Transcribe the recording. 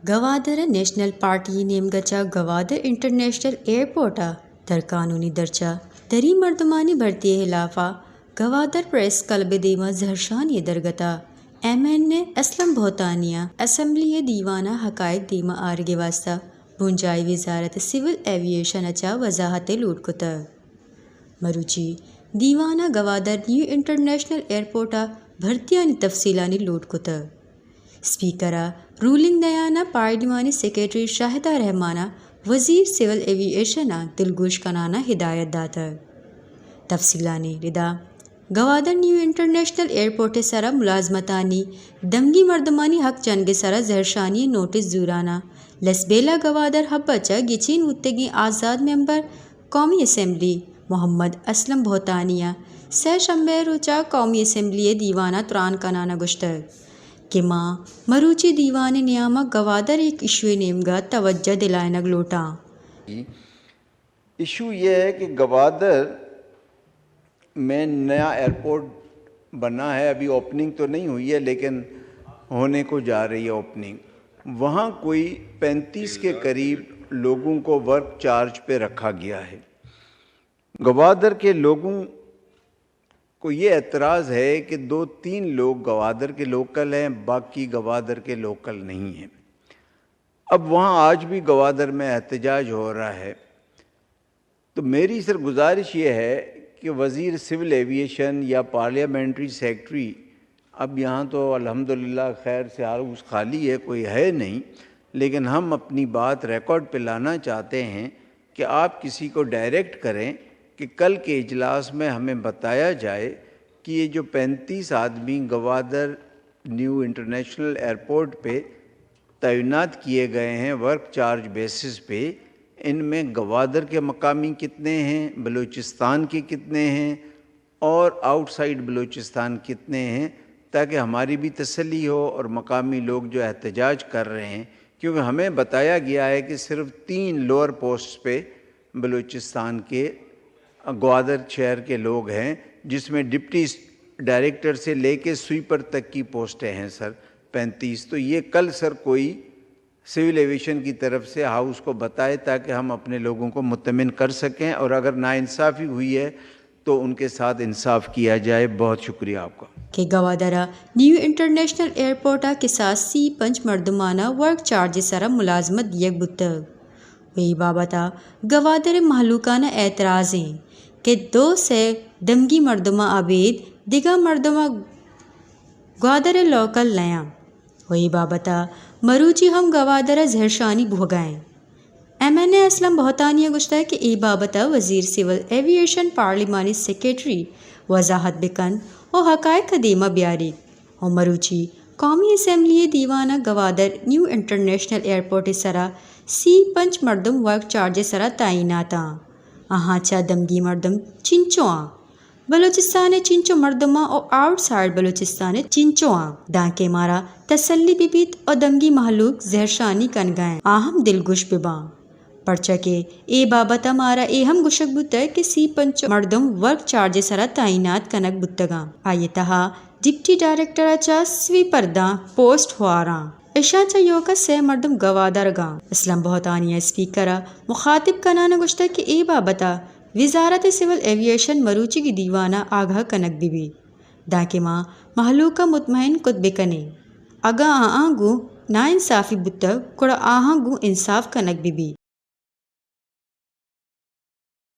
گوادر ءَ national party ءِ نیمگ ءَ چہ گوادر انٹرنیشنل ایئرپورٹ ءَ درقانونی درچہ دری مردمانی بھرتی ءِ ہلاف ءَ گوادر پریس کلب ءِ دیم ءَ زہرشانی ءِ درگت ءَ ایم این اے اسلم بہتانی ءَ اسمبلی ءِ دیوان ءَ حقائق دیم ءَ آرگ ءِ واستہ بنجاہی وزارت سول ایوی ایشن ءَ چہ وضاحت ءِ لوٹ کتگ۔ مروچی دیوان ءَ گوادر نیو انٹرنیشنل ایئرپورٹ ءِ بھرتیانی تفصیلانی لوٹ کتگ۔ اسپیکر ءَ رولنگ دیان ءَ پارلیمانی سیکرٹری شاہدہ رحمان ءَ وزیر سول ایوی ایشن ءَ دلگوش کنان ءِ ہدایت داتگ۔ تفصیلانی ردا گوادر نیو انٹرنیشنل ایئرپورٹ ءِ سرا ملازمتانی دمگی مردمانی حق جنگ ءِ سرا زہرشانی ءِ نوٹس زوران ءَ لسبیلہ گوادر حب ءَ چہ گچین بوتگیں آزاد ممبر قومی اسمبلی محمد اسلم بہتانی ءَ سئے شمبے ءِ روچ ءَ قومی اسمبلی ءِ دیوان ءَ تران کنان ءَ گوشتگ کہ ما مروچی دیوان ءِ نیام ءَ گوادر ءِ یک ایشو ءِ نیمگ ءَ توجہ دلائینگ لوٹاں۔ ایشو یہ ہے کہ گوادر میں نیا ایئرپورٹ بنا ہے، ابھی اوپننگ تو نہیں ہوئی ہے لیکن ہونے کو جا رہی ہے اوپننگ۔ وہاں کوئی پینتیس کے قریب لوگوں کو ورک چارج پہ رکھا گیا ہے۔ گوادر کے لوگوں کو یہ اعتراض ہے کہ دو تین لوگ گوادر کے لوکل ہیں، باقی گوادر کے لوکل نہیں ہیں۔ اب وہاں آج بھی گوادر میں احتجاج ہو رہا ہے۔ تو میری سر گزارش یہ ہے کہ وزیر سول ایویشن یا پارلیمنٹری سیکرٹری، اب یہاں تو الحمدللہ خیر سے ہاؤس خالی ہے، کوئی ہے نہیں، لیکن ہم اپنی بات ریکارڈ پہ لانا چاہتے ہیں کہ آپ کسی کو ڈائریکٹ کریں کہ کل کے اجلاس میں ہمیں بتایا جائے کہ یہ جو پینتیس آدمی گوادر نیو انٹرنیشنل ایئرپورٹ پہ تعینات کیے گئے ہیں ورک چارج بیسس پہ، ان میں گوادر کے مقامی کتنے ہیں، بلوچستان کے کتنے ہیں اور آؤٹ سائیڈ بلوچستان کتنے ہیں، تاکہ ہماری بھی تسلی ہو اور مقامی لوگ جو احتجاج کر رہے ہیں، کیونکہ ہمیں بتایا گیا ہے کہ صرف تین لوور پوسٹ پہ بلوچستان کے گوادر شہر کے لوگ ہیں، جس میں ڈپٹی ڈائریکٹر سے لے کے سویپر تک کی پوسٹیں ہیں سر، پینتیس۔ تو یہ کل سر کوئی سول ایویشن کی طرف سے ہاؤس کو بتائے تاکہ ہم اپنے لوگوں کو مطمئن کر سکیں، اور اگر ناانصافی ہوئی ہے تو ان کے ساتھ انصاف کیا جائے۔ بہت شکریہ آپ کا۔ کہ گوادر ءِ نیو انٹرنیشنل ایئرپورٹ ءَ کساس سی پنچ مردمان ءَ ورک چارج ءِ سرا ملازمت دیگ بوتگ۔ و اے بابت ءَ گوادر ءِ مہلوکان ءَ اعتراض ایں کہ دو سئے دمگی مردماں ابید دگہ مردماں گوادر ءِ لوکل نیاں۔ و اے بابت ءَ مروچی ہم گوادر ءَ زہرشانی بوہگا ایں۔ ایم این اے اسلم بہتانی ءَ گوشتگ کہ اے بابت ءَ وزیر سول ایویشن پارلیمانی سیکرٹری وضاحت بکنت و حقائق ءَ دیما بیاریت۔ و مروچی قومی اسمبلی ءِ دیوان ءَ گوادر نیو انٹرنیشنل ایئرپورٹ ءِ سرا سی پنچ مردم ورک چارج ءِ سرا تعینات آں۔ آہاں چہ دمگی مردم چنچو آں؟ بلوچستان ءِ چنچو مردماں و آؤٹ سائیڈ بلوچستان ءِ چنچو آں، دانکہ مارا تسلی بہ بیت و دمگی مہلوک زہرشانی کنگا انت، آ ہم دلگوش بہ باں۔ پرچا کہ اے بابت ءَ مارا اے ہم گوشگ بوتگ کہ سی پنچ مردم ورک چارج ءِ سرا تعینات کنگ بوتگاں۔ آئی ءِ تہا ڈپٹی ڈائریکٹر ءَ چہ سویپر داں پوسٹ ہواراں۔ اشاں چہ ایوکا سئے مردم گوادرگاں۔ اسلم بہتانی ءَ اسپیکر ءَ مخاطب کنان ءَ گوشتگ کہ اے بابت ءَ وزارت سول ایویشن مروچیگی دیوان ءَ آگاہ کنگ بہ بیت، دانکہ ما مہلوک ءَ مطمئن کت بہ کنیں۔ اگاں آہاں گوں ناانصافی بوتگ، گڑا آہاں گوں انصاف کنگ بہ بیت۔